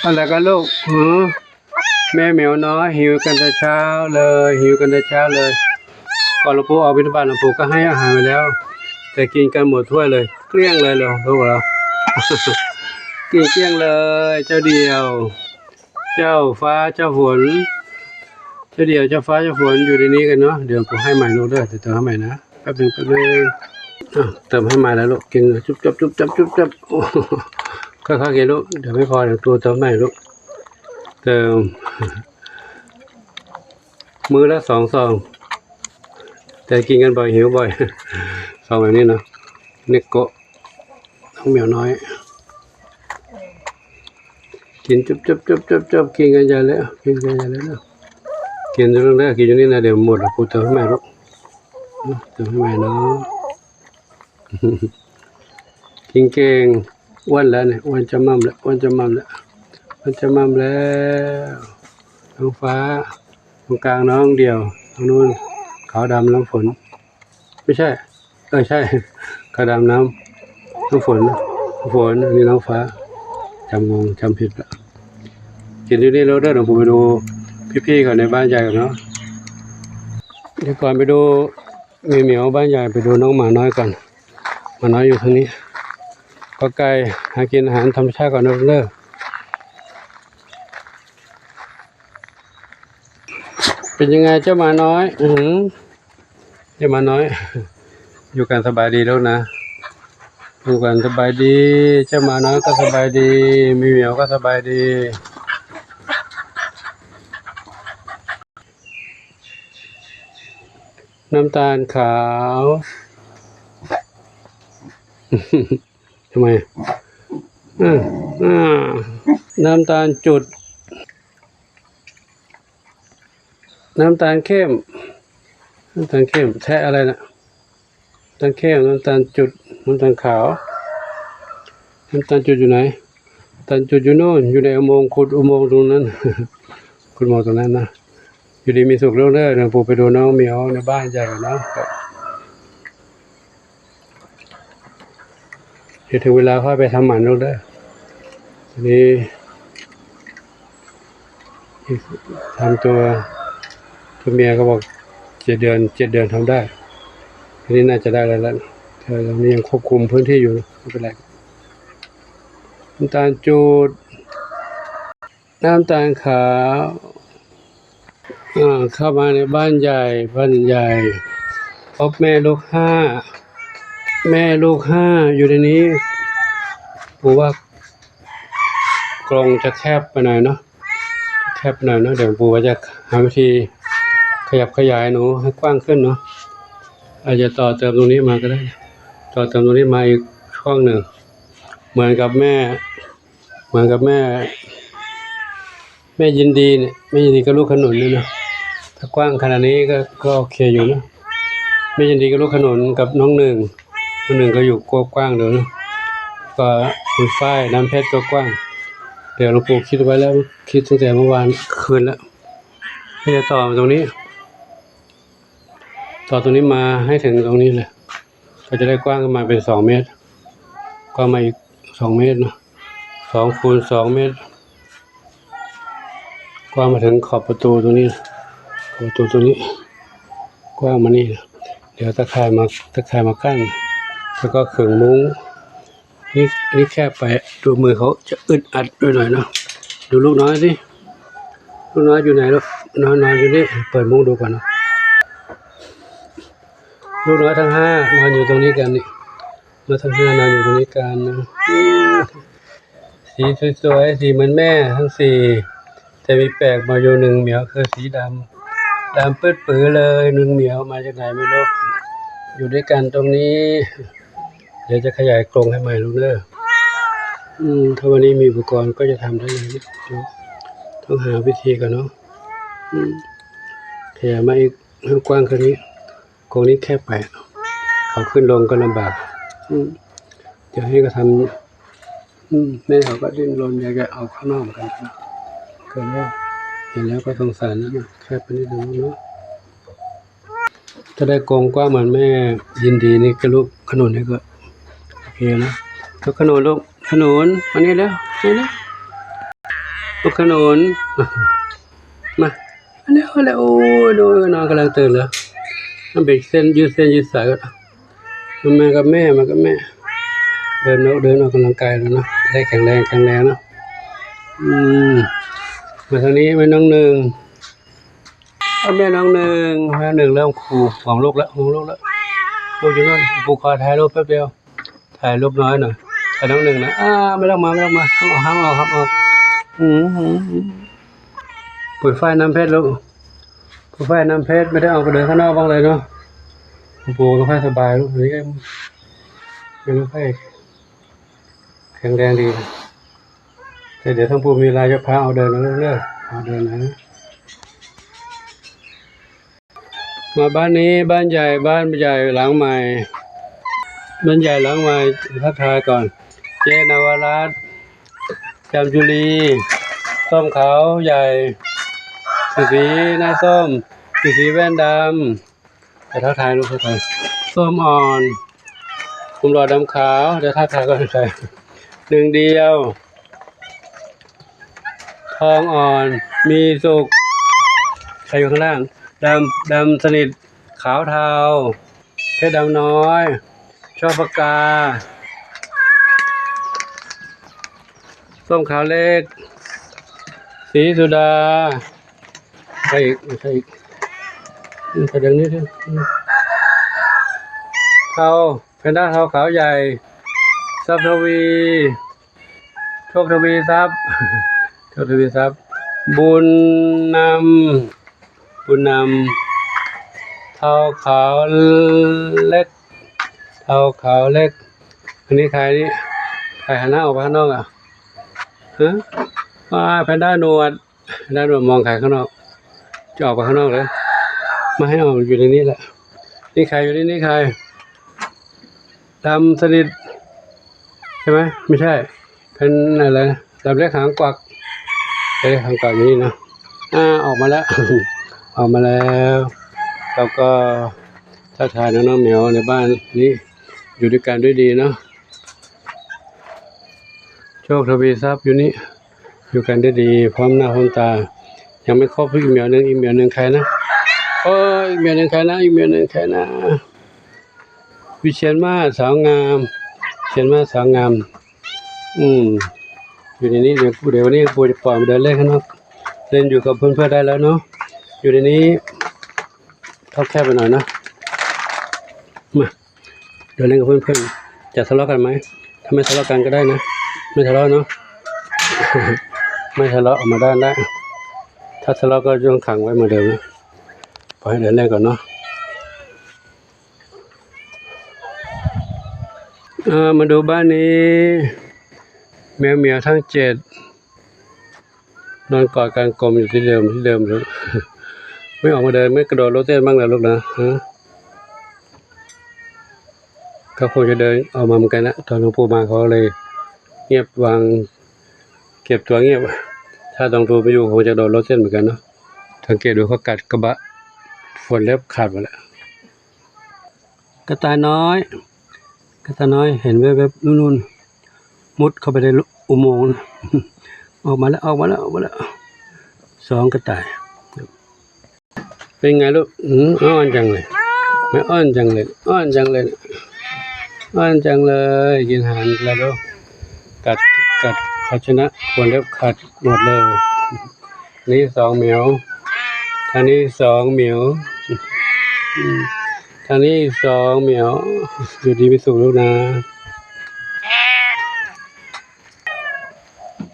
อะไรกันลูก หือ แม่แมวน้อยหิวกันแต่เช้าเลย หิวกันแต่เช้าเลย ก่อนหลวงปู่ออกบิณฑบาต หลวงปู่ก็ให้อาหารไปแล้ว แต่กินกันหมดถ้วยเลย เกลี้ยงเลยเหรอลูกเหรอ กินเกลี้ยงเลย เจ้าเดี่ยว เจ้าฟ้า เจ้าฝน เจ้าเดี่ยว เจ้าฟ้า เจ้าฝน อยู่ในนี้กันเนาะ เดี๋ยวหลวงปู่ให้ใหม่ลูกเด้อ เดี๋ยวเติมให้ใหม่นะ แป๊บนึง แป๊บนึง อ่ะ เติมให้ใหม่แล้วลูก กินจุ๊บจับ จุ๊บจับ จุ๊บจับ โอ้โห ค่อยๆ กินลูก เดี๋ยวไม่พอ เดี๋ยวตัวเติมใหม่ลูก เติม มื้อละสองซอง แต่กินกันบ่อย หิวบ่อย ซองแบบนี้เนาะ เนโกะ น้องแมวน้อย กินจุ๊บจับ จุ๊บจับ จุ๊บจับ กินกันใหญ่เลย กินกันใหญ่เลยเนาะ กินอยู่เด้อ กินอยู่นี่นะ เดี๋ยวหมดแล้ว ปู่เติมให้ใหม่ลูก เติมให้ใหม่เนาะ กินเก่ง อ้วนแล้วเนี่ย อ้วนจะม่ำแล้ว อ้วนจะม่ำแล้ว อ้วนจะม่ำแล้ว ท้องฟ้า ตรงกลางน้องเดี่ยว ตรงนู้นขาวดำน้ำฝน ไม่ใช่ เออ ใช่ ขาวดำน้ำ น้ำฝน น้ำฝน อันนี้น้องฟ้า จำงง จำผิดละ กินอยู่นี่แล้วเด้อ เดี๋ยวผมไปดูพี่ๆ เขาในบ้านใหญ่ก่อนเนาะ เดี๋ยวก่อนไปดู มีเหมียวบ้านใหญ่ ไปดูน้องหมาน้อยก่อน หมาน้อยอยู่ทางนี้ ก็ไกล หากินอาหารธรรมชาติก่อนนะลูกเด้อ เป็นยังไงเจ้าหมาน้อย อือหือ เจ้าหมาน้อย อยู่กันสบายดีลูกนะ อยู่กันสบายดี เจ้าหมาน้อยก็สบายดี มีเหมียวก็สบายดี น้ำตาลขาว ทำไม อ่า อ่า น้ำตาลจุด น้ำตาลเข้ม น้ำตาลเข้ม แทะอะไรนะ น้ำตาลเข้ม น้ำตาลจุด น้ำตาลขาว น้ำตาลจุดอยู่ไหน น้ำตาลจุดอยู่โน่น อยู่ในอุโมงค์ ขุดอุโมงค์ตรงนั้น ขุดอุโมงค์ตรงนั้นนะ อยู่ดีมีสุขเด้อ เดี๋ยวปู่ไปดูน้องเหมียวในบ้านใหญ่ก่อนเนาะ เดี๋ยวถึงเวลาค่อยไปทำหมันลูกเด้อ ทีนี้ทำตัว ตัวเมียเขาบอกเจ็ดเดือน เจ็ดเดือนทำได้ ทีนี้น่าจะได้แล้วละ แต่ตอนนี้ยังควบคุมพื้นที่อยู่นะ ไม่เป็นไร น้ำตาลจุด น้ำตาลขาว อ่า เข้ามาในบ้านใหญ่ บ้านใหญ่ พบแม่ลูกห้า แม่ลูกห้าอยู่ในนี้ ปู่ว่ากรงจะแคบไปหน่อยเนาะ แคบไปหน่อยเนาะ เดี๋ยวปู่ว่าจะหาวิธีขยับขยายหนูให้กว้างขึ้นเนาะ อาจจะต่อเติมตรงนี้มาก็ได้ ต่อเติมตรงนี้มาอีกช่วงหนึ่ง เหมือนกับแม่ เหมือนกับแม่ แม่ยินดีเนี่ย แม่ยินดีกับลูกขนุนเนี่ยเนาะ ถ้ากว้างขนาดนี้ก็ ก็โอเคอยู่เนาะ แม่ยินดีกับลูกขนุนกับน้องหนึ่ง น้องหนึ่งก็อยู่กว้างๆ เดี๋ยวเนาะ ก็คุณฝ้าย น้ำเพชรก็กว้าง เดี๋ยวหลวงปู่คิดไว้แล้ว คิดตั้งแต่เมื่อวานคืนแล้ว ก็จะต่อตรงนี้ ต่อตรงนี้มาให้ถึงตรงนี้เลย ก็จะได้กว้างขึ้นมาเป็นสองเมตร กว้างมาอีกสองเมตรเนาะ สองคูณสองเมตร กว้างมาถึงขอบประตูตรงนี้ ขอบประตูตรงนี้ กว้างมานี่ เดี๋ยวตะข่ายมา ตะข่ายมากั้น แล้วก็ขึงมุ้ง นี่ นี่แคบไป ดูมือเขาจะอึดอัดหน่อยๆ เนาะ ดูลูกน้อยสิ ลูกน้อยอยู่ไหนลูก นอน นอนอยู่นี่ เปิดมุ้งดูก่อนเนาะ ลูกน้อยทั้งห้านอนอยู่ตรงนี้กันนี่ ลูกทั้งห้านอนอยู่ตรงนี้กันนะ สีสวยๆ สีเหมือนแม่ทั้งสี่ แต่มีแปลกมาอยู่หนึ่งเหมียว คือสีดำ ดำปื๊ดปื๊ดเลย หนึ่งเหมียวมาจากไหนไม่รู้ อยู่ด้วยกันตรงนี้ เดี๋ยวจะขยายกรงให้ใหม่ลูกเด้อ อืม ถ้าวันนี้มีอุปกรณ์ก็จะทำได้เลย ต้องหาวิธีก่อนเนาะ อืม ขยายมาอีก ให้กว้างขึ้นนี้ กรงนี้แคบไป เขาขึ้นลงก็ลำบาก อืม เดี๋ยวให้เขาทำ อืม แม่เขาก็ดิ้นรนอยากจะเอาข้างนอกเหมือนกัน ก็เลยเห็นแล้วก็สงสารนะ แคบไปนิดนึงเนาะ ถ้าได้กรงกว้างเหมือนแม่ยินดีนี่ก็ลูกขนุนนี่ก็โอเคนะ ลูกขนุน ลูกขนุน มานี่เร็ว นี่เร็ว ລຸກຂະໜູນ ມາ ແລ້ວ ແລ້ວ ໂອ້ຍ ໂອ້ຍ ນ້ອງກຳລັງຕື່ນແລ້ວ ມັນເປັນເສັ້ນ ຍືດເສັ້ນຍືດສາຍ ມາກັບແມ່ ມາກັບແມ່ ເດີນເນາະ ເດີນອອກກຳລັງກາຍແລ້ວເນາະ ໄດ້ແຂງແຮງ ແຂງແຮງເນາະ ອືມ ມາທາງນີ້ ມານ້ອງໜຶ່ງ ເອົາແມ່ນ້ອງໜຶ່ງ ແມ່ນ້ອງໜຶ່ງ ເລີ່ມຄູ ຫວງລູກແລ້ວ ຫວງລູກແລ້ວ ລູກຢູ່ໂນ່ນ ປູຂໍຖ່າຍຮູບແປັບດຽວ ຖ່າຍຮູບນ້ອຍໜ່ອຍ ຖ່າຍນ້ອງໜຶ່ງນະ ອາ ໄມ່ຕ້ອງມາ ໄມ່ຕ້ອງມາ ຫ້າມອອກ ຫ້າມອອກ ຫ້າມອອກ ອືມ ປູໄຟນ້ຳເພັດລູກ ປູໄຟນ້ຳເພັດ ໄມ່ໄດ້ອອກໄປເດີນຂ້າງນອກບ້າງເລີຍເນາະ ປູບໍ່ຄ່ອຍສະບາຍລູກ ດຽວນີ້ຍັງບໍ່ຄ່ອຍແຂງແຮງດີ ແຕ່ດຽວທາງປູມີເວລາຈະພາອອກເດີນນະລູກເດີ ອອກເດີນນະ ມາບ້ານນີ້ ບ້ານໃຫຍ່ ບ້ານໃຫຍ່ຫຼັງໃໝ່ ບ້ານໃຫຍ່ຫຼັງໃໝ່ ທັກທາຍກ່ອນ ເຈນະວະລັດ ຈາມຈຸລີ ສົ້ມຂາວໃຫຍ່ ສີສີ ໜ້າສົ້ມ ສີສີ ແວ່ນດຳ ໄປທັກທາຍລູກ ທັກທາຍ ສົ້ມອ່ອນ ກຸ່ມຫຼອດດຳຂາວ ດຽວທັກທາຍກ່ອນ ໜຶ່ງດຽວ ທອງອ່ອນ ມີສຸກ ໃຄຢູ່ຂ້າງລ່າງ ດຳ ດຳສະໜິດ ຂາວເທົາ ເພັດດຳນ້ອຍ ຊອກປາກາ ສົ້ມຂາວເລັກ ສີສຸດາ ໃສ່ອີກ ໃສ່ອີກ ໃສ່ເລື່ອງນີ້ ເທົາ ແພນດ້າເທົາຂາວໃຫຍ່ ຊັບທະວີ ໂຊກທະວີຊັບ ໂຊກທະວີຊັບ ບຸນນຳ ບຸນນຳ ເທົາຂາວເລັກ ເທົາຂາວເລັກ ອັນນີ້ໃຄນີ້ ໃຄຫັ້ນນະ ອອກໄປຂ້າງນອກອະ ຮະ ວ້າ ແພນດ້າໜວດ ແພນດ້າໜວດມອງໃຄຂ້າງນອກ ຈະອອກໄປຂ້າງນອກເລີຍ ມາໃຫ້ອອກຢູ່ໃນນີ້ແຫຼະ ນີ້ໃຄຢູ່ໃນນີ້ ໃຄ ດຳສະໜິດ ໃຊ່ໄໝ? ໄມ່ໃຊ່ ເປັນອະໄລ ດຳເລັກຫາງກວັກ ເອ ຫາງກວັກຢູ່ນີ້ເນາະ ອາ ອອກມາແລ້ວ ອອກມາແລ້ວ ແລ້ວກໍທັກທາຍນ້ອງໆແມວໃນບ້ານນີ້ ຢູ່ດ້ວຍກັນດ້ວຍດີເນາະ ໂຊກທະວີຊັບຢູ່ນີ້ ຢູ່ກັນໄດ້ດີ ພ້ອມໜ້າພ້ອມຕາ ຍັງໄມ່ຄົບ ອີກແມວໜຶ່ງ ອີກແມວໜຶ່ງໃຄນະ ໂອ້ຍ ອີກແມວໜຶ່ງໃຄນະ ອີກແມວໜຶ່ງໃຄນະ ວິຊຽນມາດ ສາວງາມ ວິຊຽນມາດ ສາວງາມ ອືມ ຢູ່ໃນນີ້ ດຽວ ດຽວວັນນີ້ປູຈະປ່ອຍມາເດີນເລ່ນຂ້າງນອກ ເລ່ນຢູ່ກັບເພື່ອນໆໄດ້ແລ້ວເນາະ ຢູ່ໃນນີ້ ເຂົ້າແຄບໄປໜ້ອຍເນາະ ມາ ເດີນເລ່ນກັບເພື່ອນໆ ຈະທະເລາະກັນໄໝ? ຖ້າໄມ່ທະເລາະກັນກໍໄດ້ນະ ໄມ່ທະເລາະເນາະ ໄມ່ທະເລາະ ອອກມາເດີນໄດ້ ຖ້າທະເລາະກໍຕ້ອງຂັງໄວ້ເໝືອນເດີມນະ ປ່ອຍໃຫ້ເດີນໄດ້ກ່ອນເນາະ ເອີ ມາດູບ້ານນີ້ ແມວເໝີຍທັງເຈັດ ນອນກອດກັນກົມຢູ່ທີ່ເດີມ ທີ່ເດີມເລີຍ ໄມ່ອອກມາເດີນ ໄມ່ກະໂດດໂລເຕັ້ນບ້າງລະລູກນະ ຮະ ກໍຄົງຈະເດີນອອກມາເໝືອນກັນນະ ຕອນຫຼວງປູ່ມາເຂົາເລີຍງຽບ ວາງ ເກັບຕົວງຽບ ຖ້າຫຼວງປູ່ໄປຢູ່ ຄົງຈະໂດດໂລເຕັ້ນເໝືອນກັນເນາະ ສັງເກດດູ ເຂົາກັດກະບະ ຝົນເລັບຂາດໝົດແລ້ວ ກະຕ່າຍນ້ອຍ ກະຕ່າຍນ້ອຍເຫັນແວບໆ ນຸ່ນໆ ມຸດເຂົ້າໄປໃນອຸໂມງ ອອກມາແລ້ວ ອອກມາແລ້ວ ອອກມາແລ້ວ ສອງກະຕ່າຍ ເປັນໄງລູກ? ອືມ ອ້ອນຈັງເລີຍ ໄມ ອ້ອນຈັງເລີຍ ອ້ອນຈັງເລີຍ ອ້ອນຈັງເລີຍ ກິນອາຫານແລ້ວເດີ້ ກັດ ກັດພາຊະນະ ຂົນເລັບຂາດໝົດເລີຍ ນີ້ສອງໝຽວ ທາງນີ້ສອງໝຽວ ທາງນີ້ສອງໝຽວ ຢູ່ດີມີສຸກລູກນາ.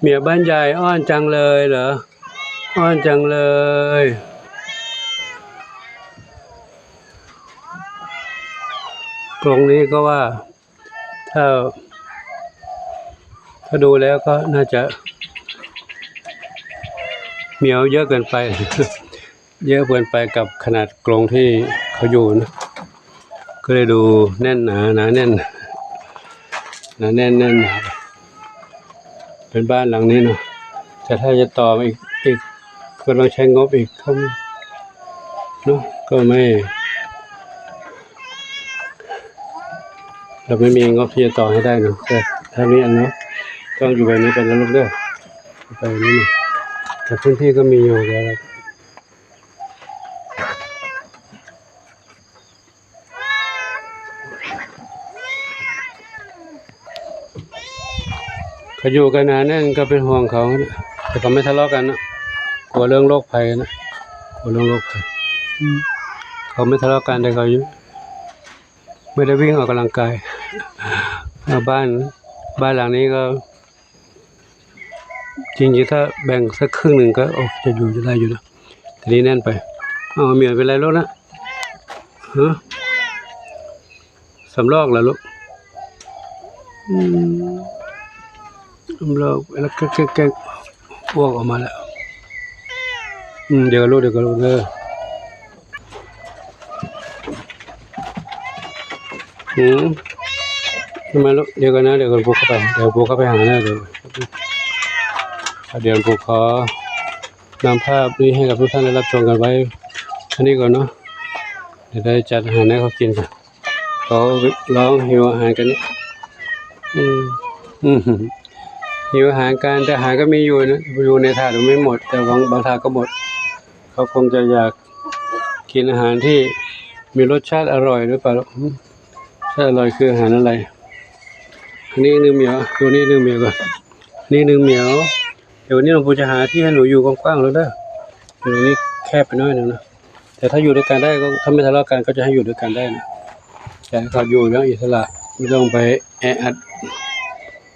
ເໝີຍບ້ານໃຫຍ່ອ້ອນຈັງເລີຍເຫຼື ອ້ອນຈັງເລີຍ ກົງນີ້ກໍວ່າ ຖ້າ ຖ້າດູແລ້ວກໍໜ້າຈະໝຽວເຍີະເກີນໄປ ເຍີະເກີນໄປກັບຂະໜາດກົງທີ່ເຂົາຢູ່ນະ ກໍເລີຍດູແໜ້ນໜາ ໜາແໜ້ນ ໜາແໜ້ນ ແໜ້ນໜາ ເປັນບ້ານຫຼັງນີ້ເນາະ ແຕ່ຖ້າຈະຕໍ່ມາອີກ ອີກ ກໍຕ້ອງໃຊ້ງົບອີກເນາະ ກໍໄມ່ ເຮົາໄມ່ມີງົບທີ່ຈະຕໍ່ໃຫ້ໄດ້ເນາະ ແຕ່ທາງນີ້ອັນເນາະ ຕ້ອງຢູ່ແບບນີ້ໄປນະລູກເດີ ໄປນີ້ ແຕ່ພື້ນທີ່ກໍມີຢູ່ແລ້ວ. ເຂົາຢູ່ກັນໜາແໜ້ນກໍເປັນຫ່ວງເຂົານະ ແຕ່ເຂົາໄມ່ທະເລາະກັນນະ ກົວເລື່ອງໂລກໄພນະ ກົວເລື່ອງໂລກໄພ. ອືມ ເຂົາໄມ່ທະເລາະກັນ ແຕ່ເຂົາຢູ່ ບໍ່ໄດ້ວິ່ງອອກກຳລັງກາຍ. ເອົາ ບ້ານ ບ້ານຫຼັງນີ້ກໍ ຈິງໆ ຖ້າແບ່ງສັກເຄິ່ງໜຶ່ງກໍ ໂອ້ ຈະຢູ່ ຈະໄດ້ຢູ່ນະ ແຕ່ນີ້ແໜ້ນໄປ. ເອົາ ໝຽວເປັນໄລລູກນະ? ຮະ? ສຳລອກລະລູກ? ອືມ ສຳລອກແລ້ວ ແກະໆ ອວກອອກມາແລ້ວ. ອືມ ດຽວກັນລູກ ດຽວກັນລູກເດີ. ອືມ ມາລູກ ດຽວກັນນະ ດຽວປູກເຂົ້າໄປ ດຽວປູກເຂົ້າໄປຫານະ ດຽວ ດຽວປູກຂໍນຳພາບນີ້ໃຫ້ກັບທຸກທ່ານໄດ້ຮັບຊົມກັນໄວ້ເທົ່ານີ້ກ່ອນເນາະ. ດຽວໄດ້ຈັດອາຫານໃຫ້ເຂົາກິນກ່ອນ ເຂົາຮ້ອງຫິວອາຫານກັນນີ້. ອືມ ຫິວອາຫານກັນ ແຕ່ອາຫານກໍມີຢູ່ນະ ຢູ່ໃນຖາດມັນໄມ່ໝົດ ແຕ່ບາງ ບາງຖາດກໍໝົດ. ເຂົາຄົງຈະຢາກ ກິນອາຫານທີ່ມີລົດຊາດອະຮ່ອຍຫຼືເປົ່າ? ຮຶ ລົດຊາດອະຮ່ອຍຄືອາຫານອະໄລ? ອັນນີ້ໜຶ່ງໝຽວ ໂຕນີ້ໜຶ່ງໝຽວກ່ອນ ນີ້ໜຶ່ງໝຽວ. ດຽວວັນນີ້ຫຼວງປູ່ຈະຫາທີ່ໃຫ້ໜູຢູ່ກວ້າງໆ ແລ້ວເດີ. ດຽວນີ້ແຄບໄປໜ້ອຍໜຶ່ງນະ ແຕ່ຖ້າຢູ່ດ້ວຍກັນໄດ້ກໍ ຖ້າໄມ່ທະເລາະກັນກໍຈະໃຫ້ຢູ່ດ້ວຍກັນໄດ້ນະ ຈະໃຫ້ເຂົາຢູ່ຢ່າງອິດສະຫຼະ ບໍ່ຕ້ອງໄປແອອັດ.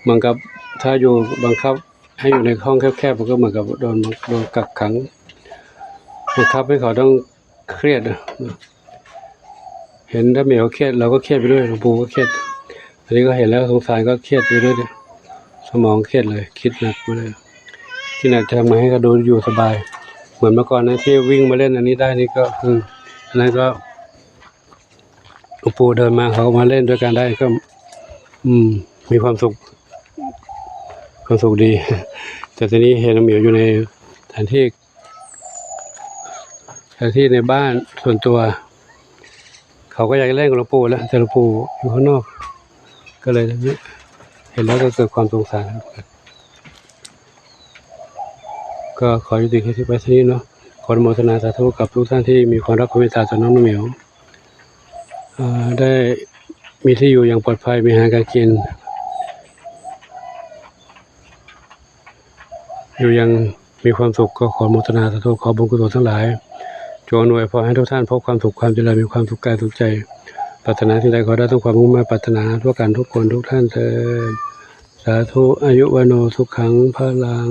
ເໝືອນກັບຖ້າຢູ່ບັງຄັບ ໃຫ້ຢູ່ໃນຫ້ອງແຄບໆ ມັນກໍເໝືອນກັບໂດນ ໂດນກັກຂັງ ບັງຄັບໃຫ້ເຂົາຕ້ອງຄຽດ. ເຫັນຖ້າແມວຄຽດ ເຮົາກໍຄຽດໄປດ້ວຍ ຫຼວງປູ່ກໍຄຽດ. ອັນນີ້ກໍເຫັນແລ້ວສົງສານ ກໍຄຽດໄປດ້ວຍ ສະໝອງຄຽດເລີຍ ຄິດໜັກໄປເລີຍ. ຄິດໜັກຈະທຳໃຫ້ເຂົາດູຢູ່ສະບາຍ ເໝືອນເມື່ອກ່ອນນະ ທີ່ວິ່ງມາເລ່ນອັນນີ້ໄດ້ນີ້ກໍ ອືມ ອັນນັ້ນກໍ ປູ່ເດີນມາ ເຂົາມາເລ່ນດ້ວຍກັນໄດ້ ກໍ ອືມ ມີຄວາມສຸກ ຄວາມສຸກດີ. ແຕ່ຕອນນີ້ເຫັນໝຽວຢູ່ໃນສະຖານທີ່ ສະຖານທີ່ໃນບ້ານສ່ວນຕົວ ເຂົາກໍຢາກຈະເລ່ນກັບຫຼວງປູ່ແຫຼະ ແຕ່ຫຼວງປູ່ຢູ່ຂ້າງນອກ ກໍເລີຍເຫັນແລ້ວກໍເກີດຄວາມສົງສານ. ກໍຂໍຍຸຕິຄລິບໄວ້ເທົ່ານີ້ເນາະ. ຂໍອະນຸໂມທະນາສາທຸກັບທຸກທ່ານທີ່ມີຄວາມຮັກຄວາມເມດຕາຕໍ່ນ້ອງໜູແມວ ເອີ ໄດ້ມີທີ່ຢູ່ຢ່າງປອດໄພ ມີອາຫານການກິນ ຢູ່ຢ່າງມີຄວາມສຸກ. ກໍຂໍອະນຸໂມທະນາສາທຸ ຂໍບຸນກຸສົນທັງຫຼາຍ ຈົ່ງອຳນວຍພອນໃຫ້ທຸກທ່ານພົບຄວາມສຸກຄວາມຈະເລີນ ມີຄວາມສຸກກາຍສຸກໃຈ ປາດຖະໜາສິ່ງໃດຂໍໄດ້ສົມຄວາມມຸ່ງມາດປາດຖະໜາທົ່ວກັນທຸກຄົນທຸກທ່ານເທີ້ນ. ສາທຸ ອາຍຸ ວັນໂນ ສຸຂັງ ພະລັງ.